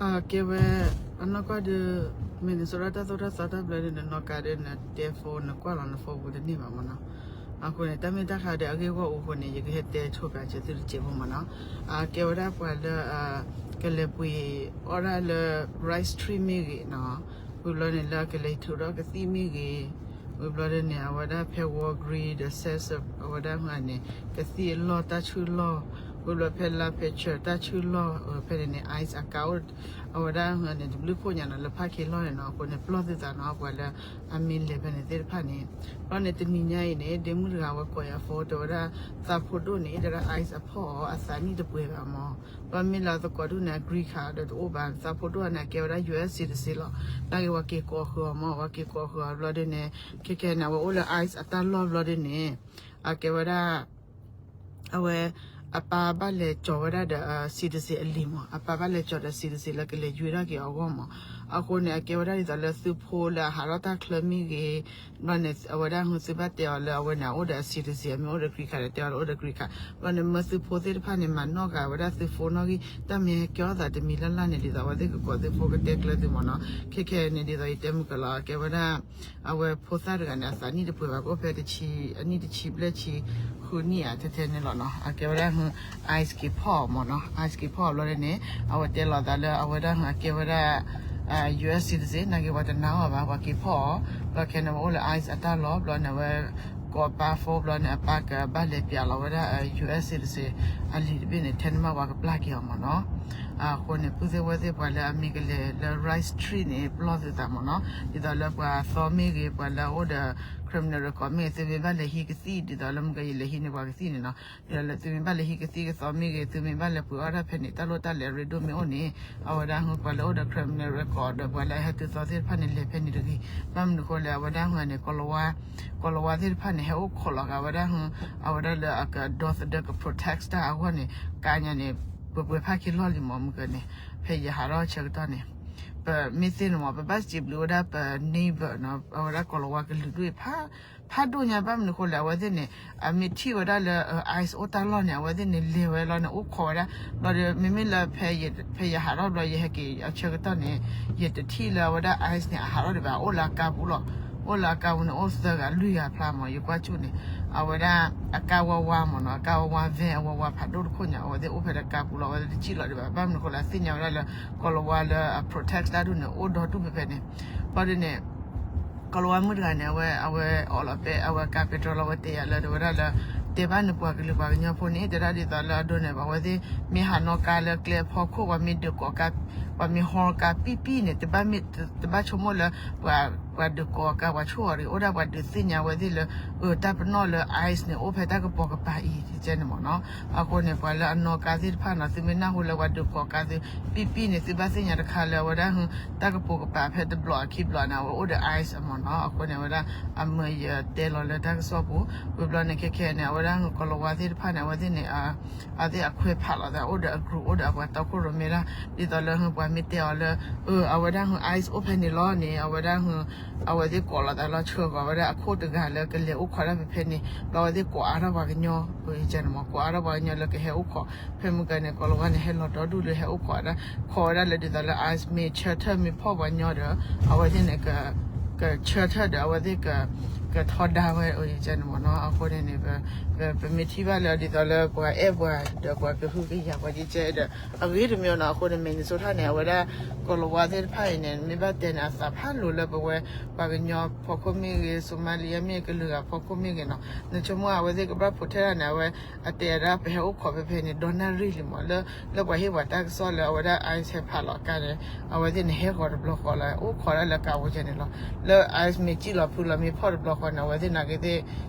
ကဲဝဲ အနီၢ်ကီၢ်ဒီး Minnesota တၢ်သိၣ်တၢ်သီတၢ်ဘျၢဒ်န့ၣ် နီၢ်ကါဒီးနတဲ phone နကွၢ်လီၤန phone ပူၤတန့ၢ်ဘၣ်မ့ၢ်နီၤ. အဃိန့ၣ် တၢ်မ့ၢ်တၢ်ဃးဒီးအဂ့ၢ်ဂီၢ်အူအဃိန့ၣ် ယကဟဲတဲဆိပာ်စၢၤသုတစဲးဖိမ့ၢ်နီၤ. အကဲဝဲဒၣ်ပှၤလၢ ကလဲၤပှ့ၤအီၣ်ဒၣ်လၢ rice tree မ့ၢ်ဂ့ၤနီၤ, ဝံၤဘျီန့ၣ် လၢအကလဲၤထုးထီၣ်ကသံၣ်မ့ၢ်ဂ့ၤ, ဝံၤဘျီဒ်န့ၣ် အဝဲဒၣ်ဖဲ Walgreens ဒီး Saks အဝဲဒၣ်မ့ၢ်န့ၣ် ကသံၣ်အလီၢ်တၢ်ဆူၣ်လီၢ်, ဝံၤဘျီဖဲ La Pêchère တၢ်ဆူၣ်လီၢ် ဖဲန့ၣ်န့ၣ် ice အကါအိၣ် အဝဲဒၣ်မ့ၢ်န့ၣ် တဘျုးခိၣ်ညါနီၤ လၢဖးခ့လီၢ်န့ၣ်နီၤ. အဃိန့ၣ် ပလီၢ်သုသးနီၤ ပှၤလၢအမ့ၢ်လဲၤဖဲန့ၣ်သ့ၣ်တဖၣ်န့ၣ်. ဘျီန့ၣ် တနံၤညါအံၤန့ၣ် ဒ့မုၣ်တဂၤဝဲကိးယၤ phone တဲဝဲဒၣ် သးဖိဒိၣ်န့ၣ် တဲဝဲဒၣ် ice အဖီၣ်အီၤ အသးနံၣ်တပှဲၤဘၣ်မ့ၢ်. ဘျီမ့ၢ်လၢသကိးဒူၣ်န့ၣ် အ green card ဒီးတအိၣ်ဘၣ်, သးဖိဒိၣ်န့ၣ် အကဲဝဲဒၣ် US citizen လီၤ. နာ်က့ၤပှၤက့ၤကိးဃုာ်အီၤမ့ၢ်, ပှၤက့ၤကိးဃုာ်အီၤဘျီဒ်န့ၣ် ခဲခဲန့ၣ် အဝဲအိၣ်လၢ ice အတၢ်လီၢ်ဘျီဒ်န့ၣ် အကဲဝဲဒၣ် အဝဲ အပၢ်ဘၣ်လဲၤကၠီၤဝဲဒၣ်ဒီး citizen အလံာ်မ့ၢ်, အပၢ်ဘၣ်လဲၤကၠီၤဒီး citizen လၢကလဲၤယွ့ထီၣ်က့ၤအီၤအဂီၢ်မ့ၢ်. အဃိန့ၣ် အကဲဝဲဒၣ်ဒ်သိးလၢသုဖိလၢအဟးထီၣ်တၢ်ချၢမ့ၢ်ဂ့ၤ, ဘျီန့ၣ် အဝဲဒၣ်ဟုသုဘၣ်တဲအီၤလၢအဝဲန့ၣ် အအိၣ်ဒီးအ citizen အမ့ၢ်အိၣ်ဒီး green card ဒီးတဲအီၤလၢအိၣ်ဒီး green card. ဘျီန့ၣ် မၢသုဖိသ့ၣ်တဖၣ်န့ၣ် မၤနီၣ်ဃာ်ဝဲဒၣ်သုဖိနီၣ်ဂံၢ်, တၢ်မ့ၢ်ဟဲကဲထီၣ်သးတမံၤလၢ်လၢ်န့ၣ် ဒ်သိးအဝဲသ့ၣ်ကကိးသုဖိကတဲကျၢၤသုမ့ၢ်နီၤ. ခဲခဲန့ၣ် ဒ်သိးယတဲမုၢ်ကလီၤ အကဲဝဲဒၣ် အဝဲဖိသၣ်တဂၤန့ၣ် အသးနံၣ်တပှဲၤဘၣ် ကအိၣ်ဖဲတဆံ, အနံၣ်တဆံဘျဲၣ်ဆံဃုနံၣ်ဧါ ထဲထဲန့ၣ်လီၤနီၤ. အကဲဝဲဒၣ်ဟု ice က့ၤဖီၣ်အီၤမ့ၢ်နီၤ. ice က့ၤဖီၣ်အီၤဘျီဒ်န့ၣ် အဝဲတဲလီၤသးလၢအဝဲဒၣ်ဟု အကဲဝဲဒၣ် US citizen နာ်က့ၤပှၤတနာ်အီၤဘၣ် ပှၤက့ၤဖီၣ်အီၤ. ဘျီခဲန့ၣ် အဝဲအိၣ်လၢ ice အတၢ်လီၢ် ဘျီန့ၣ် အဝဲကိးအပၢ် phone ဘျီန့ၣ် အပၢ်ကဘၣ်လဲၤပျးလီၤဝဲဒၣ် US citizen အလံာ်တဘ့ၣ်န့ၣ် ထဲန့ၣ်မးပှၤကပျၢ်က့ၤအီၤမ့ၢ်နီၤ. အဃိန့ၣ် ပုၢ်သ့ၣ်ဝဲၢ်သ့ၣ် ပှၤလၢအမ့ၢ်ကလဲၤလၢ rice tree န့ၣ် ပလီၢ်သုသးမ့ၢ်နီၤ. ဒ်သိးလၢပှၤသီမ့ၢ်ဂ့ၤ ပှၤလၢအအိၣ်ဒီး criminal record မ့ၢ်ဂ့ၤ သုမ့ၢ်ဘၣ်လဲၤဟံးကသံၣ် ဒ်သိးလၢမုၢ်ကယလဲၤဟံးန့ၢ်ပှၤကသံၣ်န့ၣ်နီၤ. ဒ်သိးလၢသုမ့ၢ်ဘၣ်လဲၤဟံးကသံၣ်ကသီမ့ၢ်ဂ့ၤ သုမ့ၢ်ဘၣ်လဲၤပှ့ၤအီၣ်တၢ်ဖဲန့ၣ် တၢ်လိၣ်တၢ်လဲၤအရ့ဒိၣ်မ့ၢ်အိၣ်န့ၣ် အဝဲဒၣ်ဟု ပှၤလၢအိၣ်ဒီး criminal record ဒီးပှၤလၢအဟဲတုၤသီသ့ၣ်တဖၣ်န့ၣ် လဲၤဖဲန့ၣ်တဂ့ၤ. ဘၣ်မနုၤအဃိလဲၣ် အဝဲဒၣ်ဟုန့ၣ် ကီၤလၤဝါသ့ၣ်တဖၣ်န့ၣ် ဟဲအိၣ်ခိးလီၤက့ၤဝဲဒၣ်ဟု အဝဲဒၣ်လၢအကဒီသဒၢက protect တၢ်အဂီၢ်န့ၣ် ကါညါန့ၣ် ပှဲၤပှဲၤဖးခ့လီၢ်လံမ့ၢ် မုၢ်ကန့ၣ် ဖဲယဟးထီၣ်ဆၢကတီၢ်န့ၣ် ပမ့ၢ်သ့ၣ်န့ၣ်မ့ၢ် ပဘၣ်စံးဘျုးဝဲဒၣ်ပ neighbor နီၤ အဝဲဒၣ်ကီၤလၤဝါကလုာ်ဒူၣ်ဖး ဖးဒိၣ်ညါ ဘၣ်မနုၤအဃိလဲၣ် အဝဲသ့ၣ်န့ၣ် အမ့ၢ်ထံၣ်ဝဲဒၣ်လၢ ice အိၣ်တၢ်လီၢ်န့ၣ် အဝဲသ့ၣ်န့ၣ် လဲၤဝဲလီၤန့ၣ် အိၣ်ခိးဝဲဒၣ် ဘျီဒီး မ့မ့ၢ်လၢ ဖဲယဟးထီၣ်ဘျီ ယဟဲက့ၤအဆၢကတီၢ်န့ၣ် ယတထံၣ်လၢအဝဲဒၣ် ice န့ၣ် အဟးထီၣ်ဒံးဘၣ် အိၣ်လၢအကါပူၤလီၤ. အိၣ်လၢအကါပူၤန့ၣ် အိၣ်သၢဂၤလွံၢ်ဂၤဖျါမ့ၢ် ယကွၢ်ကၠူၣ်န့ၣ် အဝဲဒၣ်အကါဝါဝါမ့ၢ်နီၤ အကါဝါဝါ van အဝါဝါဖးဒိၣ်တခိၣ်ညါ အဝဲသ့ၣ်အိၣ်ဖဲလၢကါပူၤလီၤ အဝဲသ့ၣ်တထံၣ်လီၤဒံးဘၣ် ဘၣ်မနုၤအဃိလဲၣ် အသ့ၣ်ညါဝဲဒၣ်လၢ ကီၤလၤဝါလၢအ protect တၢ်ဒူၣ်န့ၣ် အိၣ်ဒီဒူၣ်ဖဲဖဲန့ၣ် ဘျီဒ်န့ၣ် ကီၤလၤဝါမုၢ်တဂၤန့ၣ် အဝဲ အဝဲအီၣ်လီၤပဲ အဝဲကါပဲတြီလီၤ အဝဲတဲယၤလၢ တဲဝဲဒၣ်လၢ တဲဘၣ်နပှၤကလုာ်ပှၤကညီဖိန့ၣ် တဲဒၣ်ဒ်သိးလၢအဒိန့ၣ် အဝဲသ့ၣ်မ့ၢ်ဟးနီၣ်ကါလၢကျဲအဖီခိၣ် ပှၤမ့ၢ်ဒုးကိးကါ ပှၤမ့ၢ်ဟီကါပံၣ်ပံၣ်န့ၣ် တဘၣ်မ့ၢ် တဘၣ်ဆိကမိၣ်လၢ ပှၤ ပှၤဒုးကိးကါပှၤဆိၣ်အီၤတဂ့ၤ အိၣ်ဒၣ်ပှၤဒုးသ့ၣ်ညါဝဲသ့ၣ်လၢ အတၢ်ပနီၣ်လၢ ice န့ၣ် အိၣ်ဖဲတၢ်ကပိာ်ကပၤအံၤ ကဲန့ၣ်မ့ၢ်နီၤ. အဃိန့ၣ် ပှၤလၢအနီၣ်ကါသ့ၣ်တဖၣ်နီၤ သုမ့ၢ်နၢ်ဟူလၢပှၤဒုးကိးကါသု ပံၣ်ပံၣ်န့ၣ် သုဘၣ်သ့ၣ်ညါတခါလၢအဝဲဒၣ်ဟု တၢ်ကပိာ်ကပၤဖဲတဘျီအခံဘျီန့ၣ် အဝဲအိၣ်ဒီး ice အမ့ၢ်နီၤ. အဃိန့ၣ် အဝဲဒၣ် အမၢယတဲလီၤလၢတၢ်ကစီၣ်ပူၤ ဝံၤဘျီန့ၣ် ခဲခဲန့ၣ် အဝဲဒၣ်ဟု ကီၤလၤဝါသ့ၣ်တဖၣ်န့ၣ် အဝဲသ့ၣ်န့ၣ် အဝဲသ့ၣ်အခွဲးဖးလိာ်သး အိၣ်ဒီးအ group အိၣ်ဒီးအပှၤတီခိၣ်ရိၣ်မဲဒၣ် ဒ်သိးလၢဟု ပှၤမ့ၢ်တဲအီၤလၢ အဝဲဒၣ်ဟု ice အိၣ်ဖဲန့ၣ်လီၤန့ၣ် အဝဲဒၣ်ဟု အဝဲသ့ၣ်ကိးလိာ်သးလီၤ ဆှၢဃီၤဝဲဒၣ်အခိၣ်တဂၤလၢကလဲၤအိၣ်ခိးတၢ်ဖဲဖဲန့ၣ် ဘျီအဝဲသ့ၣ်ကိးအါထီၣ်ပှၤကညီ န့ၣ်မ့ၢ် ကိးအါထီၣ်ပှၤကညီလၢကဟဲအိၣ်ခိး ဖဲမုၢ်ကန့ၣ် ကီၤလၤဝါန့ၣ် ဟဲလီၤဒီဒူၣ်လၢဟဲအိၣ်ခိးဝဲဒၣ် ခိးဝဲဒၣ်လၢဒ်သိးလၢ ice မ့ၢ်ဆၢထၢၣ်မ့ၢ်ဖီၣ်ပှၤကညီဒီး အဝဲသ့ၣ်န့ၣ် ကဆၢထၢၣ်ဒီး အဝဲသ့ၣ် ကထီဒါဝဲ န့ၣ်မ့ၢ်နီၤ. အဃိန့ၣ်န့ၣ် ပမ့ၢ်ထံၣ်ဘၣ်လၢဒ်သိးလၢပှၤအဲၣ်ပှၤဒီးပှၤကဟုကယာ်ပှၤကဲဒီး အဂ့ၤတမံၤနီၤ. အဃိန့ၣ် Minnesota န့ၣ် အဝဲဒၣ် ကီၤလၤဝါသ့ၣ်တဖၣ်အံၤန့ၣ် မ့ၢ်ဘၣ်တဲန့ၣ် အသးဖးလိၤလၢပဝဲ ပှၤကညီဖီခိၣ်မ့ၢ်ဂ့ၤ Somalia မ့ၢ်ဂ့ၤ ကလုာ်ဂၤဖီခိၣ်မ့ၢ်ဂ့ၤနီၤ. နဆိကမိၣ်အဝဲသ့ၣ်ကဘၣ် protect န့ၣ် အဝဲအတဲဒၣ်ပဟဲအိၣ်ခိးဖဲဖဲန့ၣ် ဒီနၣ်ရံၣ်လံမ့ၢ် လၢပှၤဟ့ၣ်ပှၤတၢ်ကစီၣ်လၢအဝဲဒၣ် ice ဟဲဖးလီၤအကါန့ၣ် အဝဲသ့ၣ်န့ၣ်ဟဲဃီၤတဘျီဃီလီၤ အိၣ်ခိးဒၣ်လၢကါဝဲန့ၣ်လီၤ. လၢ ice မ့ၢ်စံၣ်လီၤဖုလီၤမ့ၢ်ဖီၣ်တဘျီဃီန့ၣ် အဝဲသ့ၣ်နာ်က့သ့ၣ်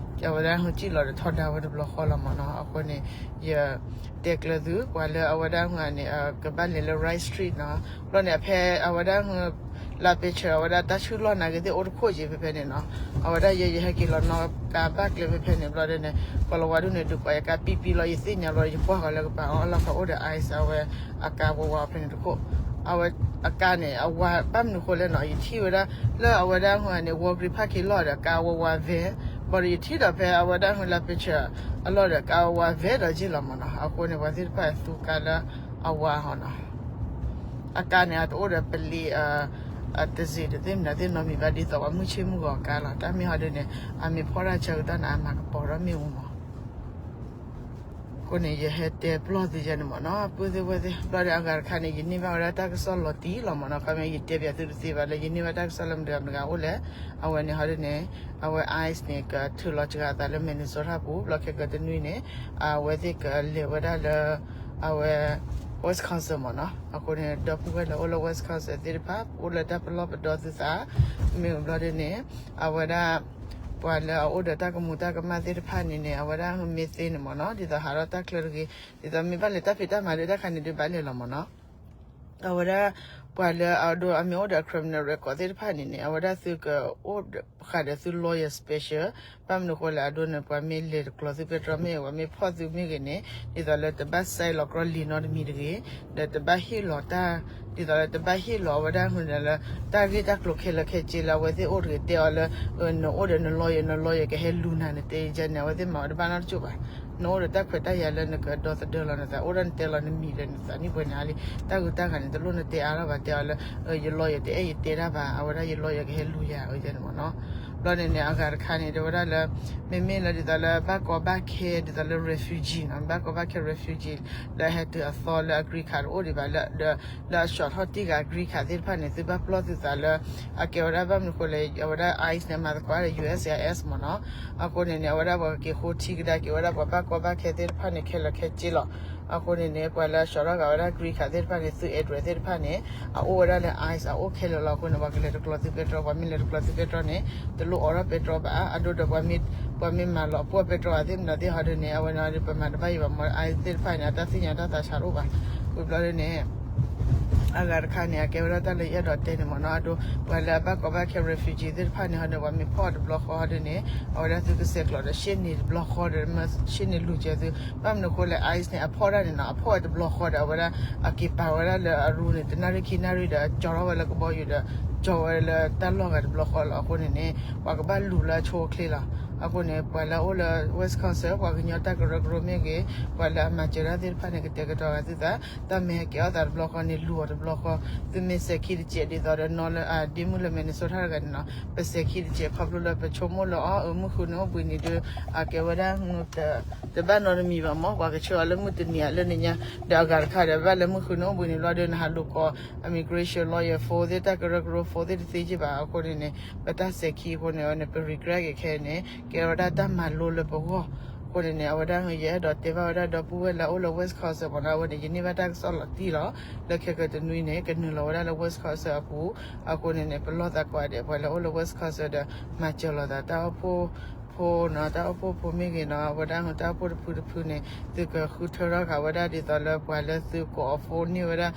အဝဲဒၣ်ဟုစံၣ်လီၤဒီးထီဒါဝဲတဘျီဃီလီၤမ့ၢ်နီၤ. အဃိန့ၣ် ယတဲကျၢၤသု ပှၤလၢအဝဲဒၣ်ဟုန့ၣ် ကဘၣ်လဲၤလၢ Rice Street နီၤ. ဘျီန့ၣ် အဖဲအဝဲဒၣ်ဟု La Pêchère အဝဲဒၣ်တၢ်ဆူၣ်လီၢ်နာ်က့သ့ၣ်အိၣ်တခိၣ်က့ၤဖဲဖဲန့ၣ်နီၤ. အဝဲဒၣ်ယဲယဟဲက့ၤလီၤနီၣ်ကါဘၣ်ကျဲဖဲဖဲန့ၣ် ဘျီဒ်န့ၣ် ကီၤလၤဝါဒ်န့ၣ်ဒုးကွၢ်ယကါပံပံလီၤ ယသ့ၣ်ညါလီၤ ယကွၢ်ဃီၤလၢကပၤအီၣ်လီၤဃီၤအိၣ်ဒီး ice အဝဲအကါဝးဝးဖဲန့ၣ်တခိၣ်. အဝဲအကါန့ၣ် အဝးဘၣ်မနုၤဃိလဲၣ်နီၤ ယထံၣ်ဝဲဒၣ် လၢအဝဲဒၣ်ဟုန့ၣ် Walgreens ဖးခ့လီၢ်ဒီးကါဝးဝး van ဘျီဒီးယထံၣ်ဒီးဖဲအဝဲဒၣ်ဟု La Pêchère အလီၢ်ဒီးကါဝးဝး van ဒီးက့ၤလီၤမ့ၢ်နီၤ. အဃိန့ၣ် ပှၤသ့ၣ်တဖၣ်သူကါလၢအဝးဟီနီၤ. အကါန့ၣ် အတအိၣ်ဒီးပလံၤ တစ့းတသ့ၣ်မနုၤသ့ၣ်နီတမံၤဘၣ် ဒ်သိးပှၤမုၢ်ဆ့ၣ်မုၢ်ဂီၤအကါလီၤ. တၢ်မ့ၢ်ဟီဒ်န့ၣ် အမ့ၢ်ဖီၣ်တၢ်ဆၢကတီၢ်န့ၣ် အမၤကပီၤထီၣ်မ့ၣ်အူမး အဃိန့ၣ် ယဟဲတဲပျီၢ်သုယဲန့ၣ်မ့ၢ်နီၤ ပုၢ်သ့ၣ်ဝဲၢ်သ့ၣ် ဘျီဒီးအဂၤတခါန့ၣ် ယန့ၢ်ဘၣ်ဝဲဒၣ်တၢ်ကစီၣ်လီၤတံၢ်လီၤမ့ၢ်နီၤ ခီမ့ၢ်ယတဲပၠးသုတသ့ဘၣ်လၢ ယန့ၢ်ဘၣ်တၢ်ကစီၣ်လၢမတၤတဂၤအိၣ်လဲၣ် အဝဲန့ၣ်ဟီဒ်န့ၣ် အဝဲ ICE န့ၣ် ကထုးလီၤစှၤအသးလၢ Minnesota ပူၤ ဘျီခဲကတနွံန့ၣ် အဝဲသ့ၣ်ကလဲၤဝဲဒၣ်လၢ အဝဲ Wisconsin မ့ၢ်နီၤ အဃိန့ၣ် ဒီပုၢ်ဝဲၢ်လၢအိၣ်လၢ Wisconsin သ့ၣ်တဖၣ် အိၣ်လၢတၢ်ပလီၢ်ပဒီသုသး မ့ၢ်ဘျီဒ်န့ၣ် အဝဲဒၣ် ပှၤလၢအအိၣ်ဒီးတၢ်ကမူၤတၢ်ကမၣ်သ့ၣ်တဖၣ်န့ၣ်န့ၣ် အဝဲဒၣ်မ့ၢ်သ့န့ၣ်မ့ၢ်နီၤ ဒ်သိးဟးထီၣ်တၢ်ချၢတဂ့ၤ ဒ်သိးမ့ၢ်ဘၣ်လဲၤတၢ်ဖံးတၢ်မၤဒီးတၢ်ခါန့ၣ်ဒုးဘၣ်လဲၤလီၤမ့ၢ်နီၤ အဝဲဒၣ် ပှၤလၢအဒိ အမ့ၢ်အိၣ်ဒီး criminal record သ့ၣ်တဖၣ်န့ၣ်န့ၣ် အဝဲဒၣ်သုကအိၣ်ဃာ်ဒီးသု lawyer special ဘၣ်မနုၤဃိလဲၣ် အဒိန့ၣ် ပှၤမ့ၢ်လဲၤတကျိၤသုပဲတြီမ့ၢ်ဂ့ၤ ပှၤမ့ၢ်ဖီၣ်သုမ့ၢ်ဂ့ၤန့ၣ် ဒ်သိးလၢတဘၣ်စဲးလီၤကြီလံာ်နီတမံၤတဂ့ၤ ဒီးတဘၣ်ဟ့ၣ်လီၤတၢ် ဒ်သိးလၢတဘၣ်ဟ့ၣ်လီၤအဝဲဒၣ်မနုၤလဲၣ် တၢ်ဂ့ၢ်တၢ်ကျိၤခဲလၢာ်ခဲဆ့လၢအဝဲသ့ၣ်အိၣ်တဂ့ၤ တဲအီၤလၢ နအိၣ်ဒီးန lawyer န lawyer ကဟဲလူၤနၤန့ၣ် တဲယဲန့ၣ် အဝဲသ့ၣ်မၤအီၤတဘၣ်နီတကၠိၢ်ဘၣ် နအိၣ်ဒီးတၢ်ခွဲးတၢ်ယာ်လၢနကဒီသဒၢလီၤနသး အိၣ်ဒီးနတဲလီၤနမံၤဒီးနသးနံၣ်ပှဲၤန့ၣ်လံ တၢ်ဂုၤတၢ်ဂၤန့ၣ် တလိၣ်နတဲအါထီၣ်ဘၣ် တဲအီၤလၢ ယ lawyer တအဲၣ်ယတဲတၢ်ဘၣ် အဝဲဒၣ်ယ lawyer ကဟဲလူၤယၤအီၤယဲန့ၣ်မ့ၢ်နီၤ ဘျီန့ၣ်န့ၣ် အဂၤတခါန့ၣ် တဲဝဲဒၣ်လၢ မ့မ့ၢ်လၢဒ်သိးလၢဘၣ်ကီဘၣ်ခဲ ဒ်သိးလၢ refugee နီၤ ဘၣ်ကီဘၣ်ခဲ refugee လၢအဟဲတုၤအသီလၢအ green card တအိၣ်ဒံးဘၣ်လၢ လၢအဆှီထီၣ်တံၢ်ဂၤ green card သ့ၣ်တဖၣ်န့ၣ် သုဘၣ်ပျီၢ်သုသးလၢ အကဲဝဲဒၣ်ဘၣ်မနုၤဃိလဲၣ် အဝဲဒၣ် ICE န့ၣ် မၤသကိးဒီး USCIS မ့ၢ်နီၤ အဃိန့ၣ်န့ၣ် အဝဲဒၣ်ပှၤကက့ၤဃိထံကဒါက့ၤဝဲဒၣ်ပှၤဘၣ်ကီဘၣ်ခဲသ့ၣ်တဖၣ်န့ၣ် ခဲလၢာ်ခဲဆ့လီၤ အဃိန့ၣ်န့ၣ် ပှၤလၢအဆှီထီၣ်ဂၤဝဲဒၣ် green card သ့ၣ်တဖၣ်န့ၣ် သု address သ့ၣ်တဖၣ်န့ၣ် အအိၣ်ဝဲဒၣ်လၢ ICE အအိၣ်ခဲလၢာ်လီၤ အဃိန့ၣ် ပှၤကလဲၤတကျိၤသုပဲတြီ ပှၤမ့ၢ်လဲၤတကျိၤသုပဲတြီန့ၣ် တလိၣ်အိးထီၣ်ပဲတြီဘၣ် အဒိဒီး ပှၤမ့ၢ်မၤလီၤပှီၢ်ပဲတြီအသ့ၣ်မနုၤသ့ၣ်ဟီဒ်န့ၣ် အဝဲန့ၣ်ပမၤတဘၣ်ယံၤဘၣ်မ့ၢ် ICE သ့ၣ်တဖၣ်န့ၣ် အတၢ်သ့ၣ်ညါတၢ်သးဆးတအိၣ်ဘၣ် ဝံၤဘျီဒ်န့ၣ် အဂၤတခါန့ၣ် အကဲဝဲဒၣ်တၢ်လၢယအဲၣ်ဒိးတဲန့ၣ်မ့ၢ်နီၤ အဒိ ပှၤလၢအဘၣ်ကီဘၣ်ခဲ refugee သ့ၣ်တဖၣ်န့ၣ်ဟီဒ်န့ၣ် ပှၤမ့ၢ်ဖီၣ်အီၤတဘျီဃီဟီဒ်န့ၣ် အဝဲဒၣ်သုကဆဲးကျိးဒီး ရှေ့နေ တဘျီဃီဒီး ရှေ့နေလူၤကဲသု ဘၣ်မနုၤအဃိလဲၣ် ICE န့ၣ် အဖီၣ်တၢ်န့ၣ်နီၤ အဖီၣ်ဝဲတဘျီဃီဒီး အဝဲဒၣ် အက့ၤပာ်ဝဲဒၣ်လၢအရူန့ၣ် တနၣ်ရံၣ်ခံနၣ်ရံၣ်ဒီး ကၠီထီၣ်ဝဲလၢကဘီယူၤဒီး ကၠီဝဲလၢတၢ်လီၢ်ဂၤတဘျီဃီလီၤ အဃိန့ၣ်န့ၣ် ပှၤကဘၣ်လူၤလၢအဆိအချ့လီၤ အဃိန့ၣ် ပှၤလၢအအိၣ်လၢ Wisconsin ပှၤကညီတၢ်ကရၢကရိမ့ၢ်ဂ့ၤ ပှၤလၢအမၤစၢၤတၢ်သ့ၣ်တဖၣ်န့ၣ် ကတဲာ်ကတီၤဂၤသုသး တၢ်မ့ၢ်ဟဲကဲအီၣ်သးတဘျီဃီန့ၣ် လူၤအီၤတဘျီဃီ သုမ့ၢ်စဲးခံတစဲးဒ်သိးဒီးနီၤလၢအဒ့မုၣ်လၢ Minnesota တဂၤန့ၣ်နီၤ ပစဲးခံတစဲးခီဖျိလၢပဆိကမိၣ်လၢအီၤ အမုၢ်ဃုနုာ်အိၣ်ဘှံးနံၤဒုး အကဲဝဲဒၣ် တဘၣ်နီတမံၤဘၣ်မ့ၢ် ပှၤကဆှၢအီၤလၢမုၢ်တနံၤဧါလၢနညါ ဒီးအဂၤတခါဒီး ဘၣ်လၢမုၢ်ဃုနုာ်အိၣ်ဘှံးနံၤဘျီဒီး နဟးလူၤကိး immigration lawyer phone သ့ၣ် တၢ်ကရၢကရိ phone သ့ၣ်တသ့က့ဘၣ် အဃိန့ၣ်န့ၣ် ပတၢ်စဲးခံအဃိန့ၣ် အဝဲန့ၣ် ပ regret က့ၤခဲအံၤန့ၣ် ကဲဝဲဒၣ်တၢ်မၤလိလၢပဂီၢ် အဃိန့ၣ်န့ၣ် အဝဲဒၣ် ယအဲၣ်ဒိးတဲဘၣ်ဝဲဒၣ်ဒီပုၢ်ဝဲၢ်လၢအအိၣ်လၢ Wisconsin မ့ၢ်နီၤ အဝဲန့ၣ် ယန့ၢ်ဘၣ်တၢ်ကစီၣ်လီၤတံၢ်လီၤ လၢခဲကတနွံန့ၣ် ကနုာ်လီၤဝဲဒၣ်လၢ Wisconsin အပူၤ အဃိန့ၣ်န့ၣ် ပလီၢ်သးကွၢ်ဒဲး ပှၤလၢအအိၣ်လၢ Wisconsin ဒီး မၤစၢၤလိာ်သးတၢ်အိၣ်ဖှိၣ်ဖိနီၤ တၢ်အိၣ်ဖှိၣ်ဖိမ့ၢ်ဂ့ၤနီၤ အဝဲဒၣ်တၢ်အိၣ်ဖှိၣ်တဖုတဖုန့ၣ် သုကဃုထၢထီၣ်ဃာ်ဝဲဒၣ်ဒ်သိးလၢပှၤလၢသုကိးအီၤ phone န့ၢ်ဝဲဒၣ်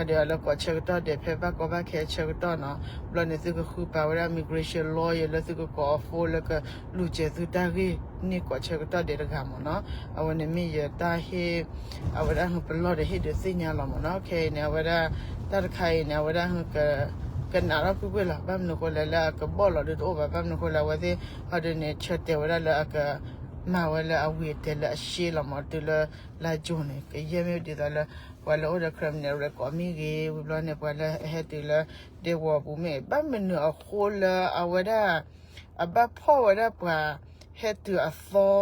ဒီးလၢကိးဆၢကတီၢ်ဒဲး ဖဲဘၣ်ကီဘၣ်ခဲအဆၢကတီၢ်နီၤ ဘျီန့ၣ် သုကဃုပာ်ဝဲဒၣ် immigration lawyer လၢသုကကိးအီၤ phone လၢကလူၤစဲးသုတၢ်ဂ့ၢ်န့ၢ်ကိးဆၢကတီၢ်ဒဲးတဂၤမ့ၢ်နီၤ အဝဲန့ၣ်မ့ၢ်ယတၢ်ဟ့ၣ် အဝဲဒၣ်ပလီၢ်ဒီးဟ့ၣ်ဒုးသ့ၣ်ညါလီၤမ့ၢ်နီၤ ခဲအံၤန့ၣ် အဝဲဒၣ် တၢ်တခါအံၤန့ၣ် အဝဲဒၣ် ကနးထီၣ်ကွ့ၢ်ကွ့ၢ်လီၤ ဘၣ်မနုၤဃိလဲၣ်လၢအကဘီၣ်လီၤဒုးတအိၣ်ဘၣ် ဘၣ်မနုၤဃိလဲၣ် အဝဲသ့ၣ် ဟီဒ်န့ၣ် ဆၢတဲာ်ဝဲဒၣ်လၢအက မၤဝဲလၢအဝံၤအတဲာ်လၢအရှဲလီၤမ့ၢ် တုၤလၢ လါယူၤန့ၣ် ကယဲၢ်မ့ၢ်ဒ်သိးလၢ ပှၤလၢအိၣ်ဒီး criminal record မ့ၢ်ဂ့ၤ ဝံၤဘျီန့ၣ် ပှၤလၢအဟဲတုၤလၢ ဒဲကဝီၤပူၤမ့ၢ် ဘၣ်မနုၤအဃိလၢအဝဲဒၣ် အဘၣ်ဖီၣ်ဝဲဒၣ်ပှၤ ဟဲတုၤအသီ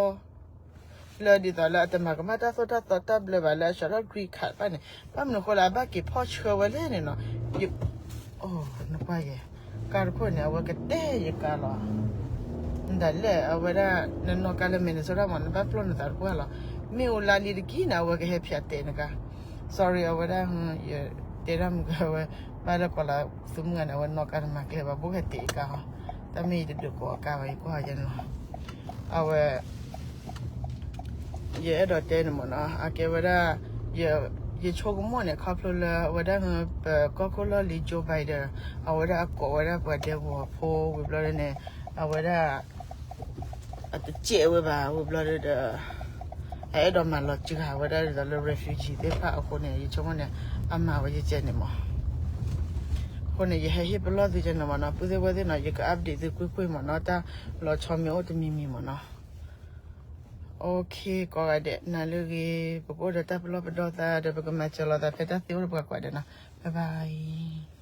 လၢဒ်သိးလၢအတမၤကမၣ်တၢ်သိၣ်တၢ်သီတၢ်ဘျၢဘၣ်လၢအဆှၢထီၣ် green card တဖၣ်န့ၣ် ဘၣ်မနုၤအဃိလၢ အဘၣ်က့ၤဖီၣ်ဆၢဝဲလဲၣ်န့ၣ်နီၤ နကွၢ်ယဲ ကါတခိၣ်န့ၣ် အဝဲကတဲာ်ယကါလီၤ နဒၣ်လဲၣ် အဝဲဒၣ် နနီၢ်ကါလၢ Minnesota မ့ၢ် နဘၣ်ပျီၢ်နသးတပှၢ်လီၤ မ့ၢ်အိၣ်လါလံတက့ၢ်န့ၣ် အဝဲကဟဲဖၠးတဲာ်နကါ sorry အဝဲဒၣ် ယတဲဒၣ်မုၢ်ကဝဲ ဘၣ်လၢကီးလၢသုမုၢ်ဂၤန့ၣ် အဝဲနီၢ်ကါတမၤကျဲဘၣ် ဘိၣ်ဟဲတဲာ်ယကါဟီ တၢ်မ့ၢ်ယတဒုးကိးအကါဘၣ် ယကွၢ်ယဲန့ၣ်လီၤ အဝဲ ယအဲၣ်ဒိးတဲန့ၣ်မ့ၢ်နီၤ အကဲဝဲဒၣ် ယဆိကမိၣ်န့ၣ် ခီဖျိလၢအဝဲဒၣ် ပကီၢ်ခိၣ်လီၢ်လံၤ Joe Biden အဝဲဒၣ်အကိးဝဲဒၣ်ပှၤဒဲကဝီၤဖိ ဝံၤဘျီဒ်န့ၣ် အဝဲဒၣ် အတစဲးဝဲဘၣ် ဝံၤဘျီဒ်ဒီး အအဲၣ်ဒိးမၤလီၤစှၤဝဲဒၣ်ဒ်သိးလၢ refugee သ့ၣ်တဖၣ်အဃိန့ၣ် ယဆိကမိၣ်န့ၣ် အမၤဝဲယကဲန့ၣ်မး အဃိန့ၣ် ယဟဲဟ့ၣ်ပလီၢ်သုကဲန့ၣ်မ့ၢ်နီၤ ပုၢ်သ့ၣ်ဝဲၢ်သ့ၣ်နီၤ ယက update သုကွ့ၢ်ကွ့ၢ်မ့ၢ်နီၤ တၢ်လီၤဆီမ့ၢ်အိၣ်တမံၤမံၤမ့ၢ်နီၤ ကိးဂၤဒဲး နၤလၢအဂ့ၤ, ပကအိၣ်ဒီးတၢ်ပလီၢ်ပဒီသး ဒီးပကမၤစၢၤလိာ်သးဖဲတၢ်သ့အိၣ်ဒီးပှၤကိးဂၤဒဲးနီၤ. Bye bye.